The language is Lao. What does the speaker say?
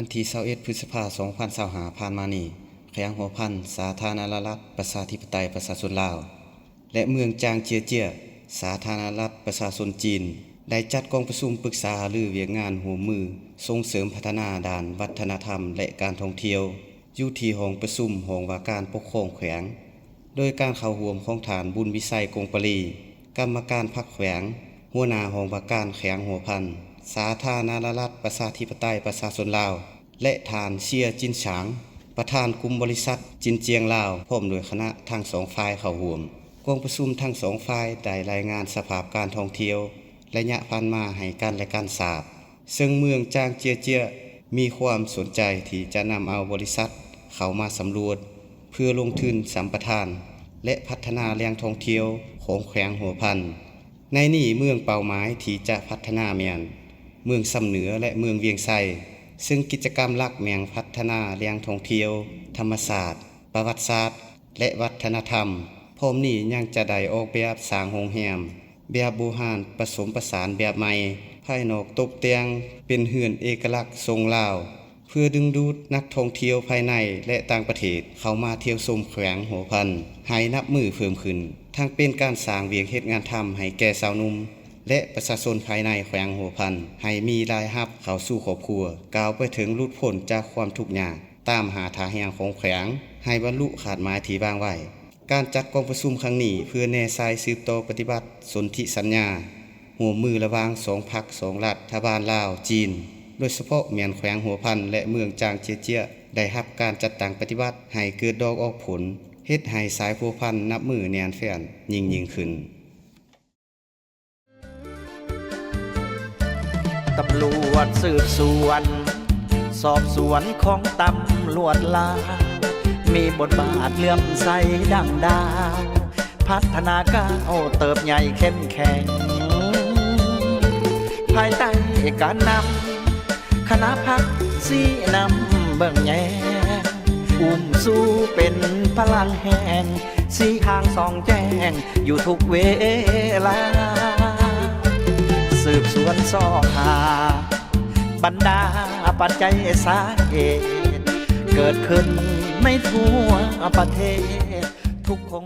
ວັນທີຊາວເອັດ ພຶດສະພາ ສອງພັນຊາວຫ້າ ຜ່ານມານີ້, ແຂວງຫົວພັນ, ສາທາລະນະລັດ ປະຊາທິປະໄຕ ປະຊາຊົນລາວ ແລະ ເມືອງຈາງເຈຍເຈຍ, ສາທາລະນະລັດ ປະຊາຊົນຈີນ ໄດ້ຈັດກອງປະຊຸມປຶກສາຫາລືວຽກງານຮ່ວມມືສົ່ງເສີມພັດທະນາດ້ານວັດທະນະທຳ ແລະ ການທ່ອງທ່ຽວ ຢູ່ທີ່ຫ້ອງປະຊຸມຫ້ອງວ່າການປົກຄອງແຂວງ, ໂດຍການເຂົ້າຮ່ວມຂອງທ່ານ ບຸນວິໄຊ ກົງປະລີ, ກຳມະການພັກແຂວງ, ຫົວໜ້າຫ້ອງວ່າການແຂວງຫົວພັນ, ສາທາລະນະລັດ ປະຊາທິປະໄຕ ປະຊາຊົນລາວ ແລະ ທ່ານ ເຊຍ ຈິນສາງ, ປະທານກຸ່ມບໍລິສັດ ຈິນຈຽງລາວ, ພ້ອມດ້ວຍຄະນະທັງສອງຝ່າຍເຂົ້າຮ່ວມ. ກອງປະຊຸມທັງສອງຝ່າຍໄດ້ລາຍງານສະພາບການທ່ອງທ່ຽວໄລຍະຜ່ານມາໃຫ້ກັນ ແລະ ກັນຊາບ, ເຊິ່ງເມືອງຈາງເຈຍເຈຍມີຄວາມສົນໃຈທີ່ຈະນຳເອົາບໍລິສັດເຂົ້າມາສຳຫຼວດ ເພື່ອລົງທຶນສຳປະທານ ແລະ ພັດທະນາແຫຼ່ງທ່ອງທ່ຽວຂອງແຂວງຫົວພັນ. ໃນນີ້ເມືອງເປົ້າໝາຍທີ່ຈະພັດທະນາແມ່ນເມືອງຊຳເໜືອ ແລະ ເມືອງວຽງໄຊ, ເຊິ່ງກິດຈະກຳຫຼັກແມ່ນພັດທະນາແຫຼ່ງທ່ອງທ່ຽວທຳມະຊາດ, ປະຫວັດສາດ ແລະ ວັດທະນະທຳ. ພ້ອມນີ້ຍັງຈະໄດ້ອອກແບບສ້າງໂຮງແຮມແບບບູຮານປະສົມປະສານແບບໃໝ່, ພາຍນອກຕົບແຕ່ງເປັນເຮືອນເອກະລັກຊົງລາວ ເພື່ອດຶງດູດນັກທ່ອງທ່ຽວພາຍໃນ ແລະ ຕ່າງປະເທດເຂົ້າມາທ່ຽວຊົມແຂວງຫົວພັນໃຫ້ນັບມື້ເພີ່ມຂຶ້ນ, ທັງເປັນການສ້າງວຽກເຮັດງານທຳໃຫ້ແກ່ຊາວໜຸ່ມ ແລະ ປະຊາຊົນພາຍໃນແຂວງຫົວພັນ ໃຫ້ມີລາຍຮັບເຂົ້າສູ່ຄອບຄົວ, ກ່າວໄປເຖິງຫຼຸດພົ້ນຈາກຄວາມທຸກຍາກ, ຕາມຫ້າທ່າແຮງຂອງແຂວງ ໃຫ້ບັນລຸຄາດໝາຍທີ່ວາງໄວ້. ການຈັດກອງປະຊຸມຄັ້ງນີ້ ເພື່ອແນໃສ່ສືບຕໍ່ປະຕິບັດສົນທິສັນຍາຮ່ວມມືລະຫວ່າງສອງພັກສອງລັດຖະບານລາວ-ຈີນ, ໂດຍສະເພາະແມ່ນແຂວງຫົວພັນ ແລະ ເມືອງຈາງເຈຍເຈຍ ໄດ້ຮັບການຈັດຕັ້ງປະຕິບັດໃຫ້ເກີດດອກອອກຜົນ, ເຮັດໃຫ້ສາຍພົວພັນນັບມື້ແໜ້ນແຟ້ນຍິ່ງໆຂຶ້ນ. ຕຳຫຼວດສືບສວນ ສອບສວນຂອງຕຳຫຼວດລາວ ມີບົດບາດເຫຼື້ອມໃສດັ່ງດາວ ພັດທະນາກ້າວເຕີບໃຫຍ່ເຂັ້ມແຂງ ພາຍໃຕ້ການນຳ ຄະນະພັກຊີ້ນຳເບິ່ງແຍງ ອຸ້ມຊູເປັນພະລັງແຮງ ຊີ້ທາງສ່ອງແຈ້ງຢູ່ທຸກເວລາ ສືບສວນຊອກຫາບັນດາປັດໄຈສາເຫດ ເກີດຂຶ້ນໃນທົ່ວປະເທດ ທຸກຄົງ